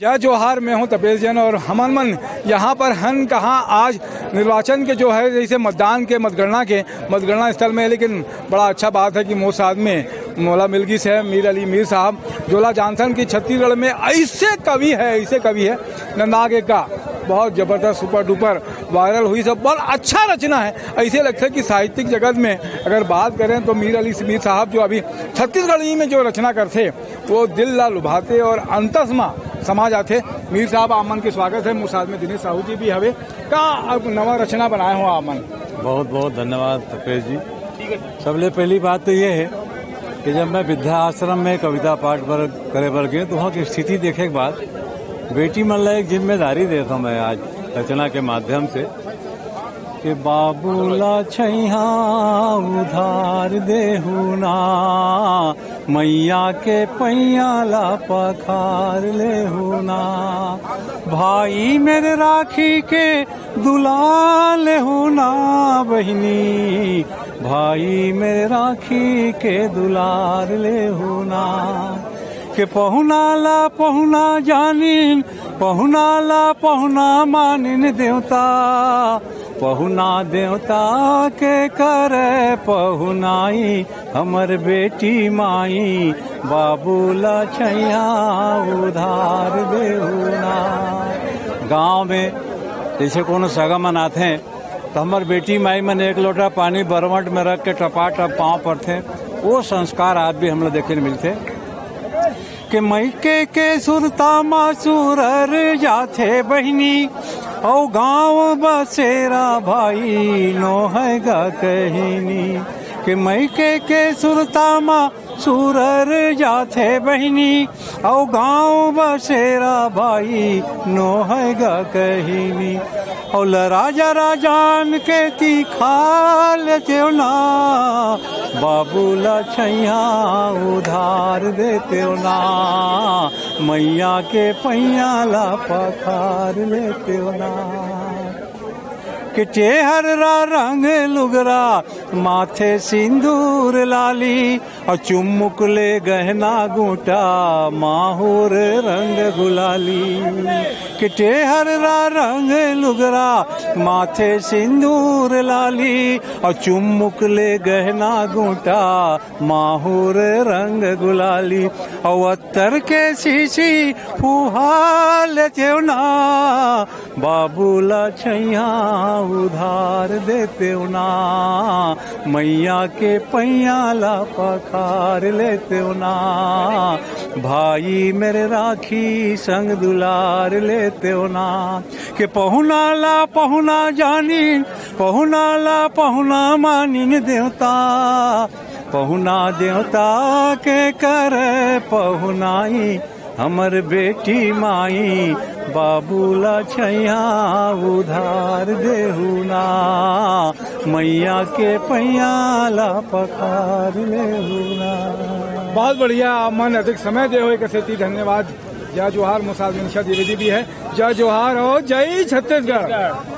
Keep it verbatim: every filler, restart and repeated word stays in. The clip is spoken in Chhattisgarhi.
जय जोहार, मैं हूं तपेश जैन और हमन मन यहां पर हन कहां आज निर्वाचन के जो है जैसे मतदान के मतगणना के मतगणना स्थल में है, लेकिन बड़ा अच्छा बात है कि मोर साथ में मोला मिल गिस है मीर अली मीर साहब, जोला जानथन कि छत्तीसगढ़ में ऐसे कवि है, ऐसे कवि है नंदा के का बहुत जबरदस्त सुपर डुपर वायरल हुई सब, बहुत अच्छा रचना है। ऐसे लगता है कि साहित्यिक जगत में अगर बात करें तो मीर अली मीर साहब जो अभी छत्तीसगढ़ी में जो रचना करते वो दिल ला लुभाते और अंतस मा समा जाते। मीर साहब, आप मन के स्वागत है। मोर साथ में दिनेश साहू जी भी हवे। का अब नवा रचना बनाए हो आप मन? बहुत बहुत धन्यवाद तपेश जी। सबले पहली बात तो ये है कि जब मैं वृद्धाश्रम में कविता पाठ बर करे बर गए तो वहाँ की स्थिति देखे के बाद बेटी मन ला एक जिम्मेदारी देता हूँ मैं आज रचना के माध्यम से कि बाबू ला छैया उधार देहू ना, मैया के पैया ला पखार लेहू ना। भाई मेरे राखी के दुलार लेहू ना बहिनी, भाई मेरे राखी के दुलार लेहू ना। के पहुना ला पहुना जानिन, पहुना ला पहुना मानिन देवता, पहुना देवता के करे पहुनाई, हमर बेटी माई बाबू ला छैया उधार देहू ना। गांव में जैसे कोनो सगा मन आथे तो हमर बेटी माई मन एक लोटा पानी बरवट में रख के टपाटप पाँव पड़थे। वो संस्कार आज भी हम लोग देखे मिलथे। के मइके के सुरता मा सुरर जाथे बहिनी, अउ गांव बसेरा भाई नोहय गा कहिनी। के मइके के सुरता मा सुरर जाथे बहिनी, अउ गांव बसेरा भाई नोहय गा कहिनी। अउ ल राजा राजान के तिखा लेतेव ना, बाबू ला छैया उधार देतेव ना, मैया के पैया ला पखार लेतेव ना। के टेहर रा रंग लुगरा, माथे सिंदूर लाली, अउ चुम्मुक ले गहना गुटा, माहुर रंग गुलाली। के टेहर रा रंग लुगरा, माथे सिंदूर लाली, अउ चुम्मुक ले गहना गुटा, माहुर रंग गुलाली। अउ अत्तर के शीशी फुहा लेतेव ना, बाबू ला छैया उधार देतेव ना, मैया के पैया ला पखार लेतेव ना, भाई मेरे राखी संग दुलार लेतेव ना। के पहुना ला पहुना जानिन, पहुना ला पहुना मानिन देवता, पहुना देवता के करे पहुनाई, हमर बेटी माई बाबू ला छैया उधार देहू ना, मैया के पैया ला पखार लेहू ना। बहुत बढ़िया, आप मन अधिक समय दे हो, एक सेती धन्यवाद। जय जोहार, मोर साथ मनीषा द्विवेदी भी है। जय जोहार और जय छत्तीसगढ़।